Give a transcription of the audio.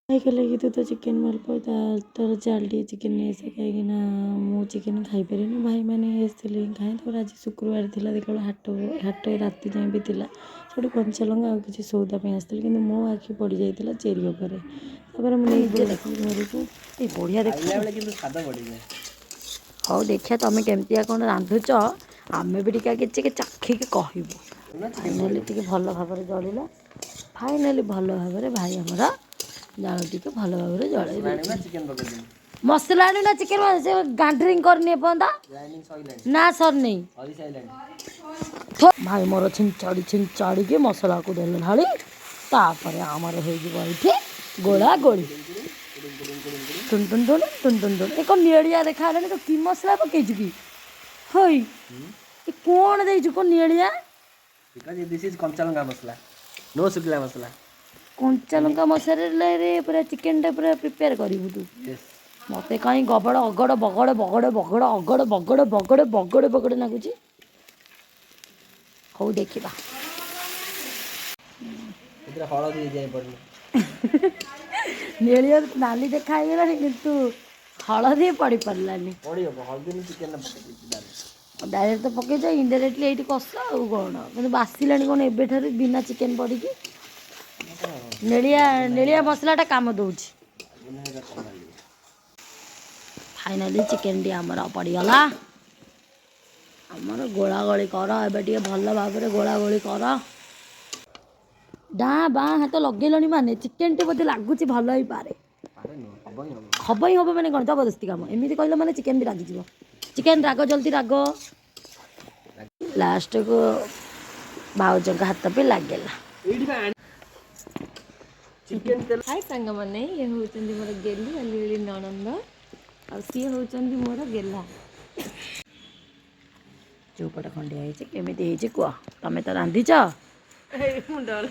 ଭାଇ କହିଲା କି ତୁ ତ ଚିକେନ୍ ଭଲ ପାଉ, ତୋର ଚାଲ ଟିକେ ଚିକେନ୍ ନେଇ ଆସିବା, କାହିଁକିନା ମୁଁ ଚିକେନ୍ ଖାଇପାରେନି, ଭାଇମାନେ ଆସିଥିଲେ ଖାଏ। ତାପରେ ଆଜି ଶୁକ୍ରବାର ଥିଲା, ଦେଖିଲା ବେଳକୁ ହାଟ ହାଟ ରାତି ଯାଏଁ ବି ଥିଲା। ସେଠୁ କଞ୍ଚାଲଙ୍କା ଆଉ କିଛି ସଉଦା ପାଇଁ ଆସିଥିଲି, କିନ୍ତୁ ମୋ ଆଖି ପଡ଼ିଯାଇଥିଲା ଚେରି ଉପରେ। ତାପରେ ମୁଁ ନେଇକି ନିଜେ ପଳେଇ ଦେଖ। ଆସିଲି ଘରକୁ। ଏଇ ବଢ଼ିଆ ଦେଖ। ଖାଇଲା ବେଳେ କିନ୍ତୁ ସ୍ୱାଦ ବଢ଼ିଯାଏ। ହଉ ଦେଖିବା, ତମେ କେମିତିଆ କ'ଣ ରାନ୍ଧୁଛ, ଆମେ ବି ଟିକେ କିଛି ଚାଖିକି କହିବୁ। ନା ଚିକେନ। ଫାଇନାଲି ଟିକେ ଭଲ ଭାବରେ ଜଳିଲା। ଫାଇନାଲି ଭଲ ଭାବରେ ଭାଇ ଆମର ଜାଳ ଟିକେ ଭଲ ଭାବରେ ଜଳେଇ ମସଲା ଆଣିବୁ ନା ଦେଇଛନ୍ତି। ଚିକେନ ପକେଇଦେବି? ମସଲା ଆଣିବୁ ନା ଚିକେନ? ସେ ଗ୍ରାଇଣ୍ଡିଂ କରିନି ଏପର୍ଯ୍ୟନ୍ତ। ଗ୍ରାଇଣ୍ଡିଙ୍ଗ ସରିଲାଣି। ନା, ସରିନି। ସରି ସାରିଲାଣି। ଭାଇ ମୋର ଛିଞ୍ଚାଡ଼ି ଛିଞ୍ଚାଡ଼ିକି ମସଲାକୁ ଦେଲେ ଢାଳି। ତାପରେ ଆମର ହେଇଯିବ ଏଇଠି ଗୋଳା ଗୋଳି। ଟୁନ୍ ଟୁନ୍ ଟୁନ୍ ଟୁନ୍ ଟୁନ୍ ଟୁନ୍। ଏ କ'ଣ ନେଳିଆ ଦେଖା ହେଲାଣି ତ? କି ମସଲା ପକେଇଛୁ କି? ହଇ, ଏ କ'ଣ ଦେଇଛୁ? କ'ଣ ନେଳିଆ? Because this is କଞ୍ଚା ଲଙ୍କା ମସଲା, ନୋ ଶୁଖିଲା ମସଲା। କଞ୍ଚା ଲଙ୍କା ମସଲାରେ ପୁରା ଚିକେନଟା ପୁରା ପ୍ରିପେୟାର କରିବୁ ତୁ? ୟେସ୍। ମତେ କାହିଁ ଗବଡ଼ ଅଗଡ଼ ବଗଡ଼ ବଗଡ଼ ବଗଡ଼ ଅଗଡ଼ ବଗଡ଼ ବଗଡ଼ ବଗଡ଼ ବଗଡ଼ ଲାଗୁଛି। ହଉ ଦେଖିବା। ଏଥିରେ ହଳଦୀ ଯାଇ ପଡ଼ିନି। ନେଳିଆ ନାଲି ଦେଖା ହେଇଗଲାଣି, କିନ୍ତୁ ହଳଦୀ ପଡ଼ିପାରିଲାନି। ପଡ଼ିବ ହଳଦୀ, ମୁଁ ଚିକେନ ପକେଇ ଦେଇଛି ଡାଇରେକ୍ଟ। ଡାଇରେକ୍ଟ ତ ପକେଇଛ, ଇନଡାଇରେକ୍ଟଲି ଏଇଠି କଷ ଆଉ କ'ଣ। କିନ୍ତୁ ବାସିଲାଣି କ'ଣ ଏବେଠାରୁ ବିନା ଚିକେନ ପଡ଼ିକି। ନେଳିଆ ନେଳିଆ ମସଲାଟା କାମ ଦେଉଛି। ଫାଇନାଲି ଚିକେନଟି ଆମର ପଡ଼ିଗଲା। ଆମର ଗୋଳା ଗୋଳି କର, ଏବେ ଟିକେ ଭଲ ଭାବରେ ଗୋଳା ଗୋଳି କର। ଡାଁ ବାଁ ହାତ ଲଗେଇଲଣି ମାନେ ଚିକେନଟି ବୋଧେ ଲାଗୁଛି ଭଲ ହେଇପାରେ। ଆରେ ନୁହଁ, ହବ ହିଁ ହବ। ହବ ହିଁ ହବ ମାନେ କ'ଣ ଜବରଦସ୍ତି କାମ? ଏମିତି କହିଲ ମାନେ ଚିକେନ ବି ରାଗିଯିବ। ଚିକେନ ରାଗ, ଜଲ୍ଦି ରାଗ। ଲାଷ୍ଟକୁ ଭାଉଜଙ୍କ ହାତ ବି ଲାଗିଲା। ଏଇଠି ବା ଚିକେନ ତେଲ। ହାଇ ସାଙ୍ଗମାନେ, ଇଏ ହେଉଛନ୍ତି ମୋର ଗେଲି ଅଲିଅଳି ନଣନ୍ଦ ଆଉ ସିଏ ହେଉଛନ୍ତି ମୋର ଗେଲା। ଯୋଉପଟ ଖଣ୍ଡିଆ ହେଇଛି, କେମିତି ହେଇଛି କୁହ। ତମେ ତ ରାନ୍ଧିଛ। ମୁଁ ଡର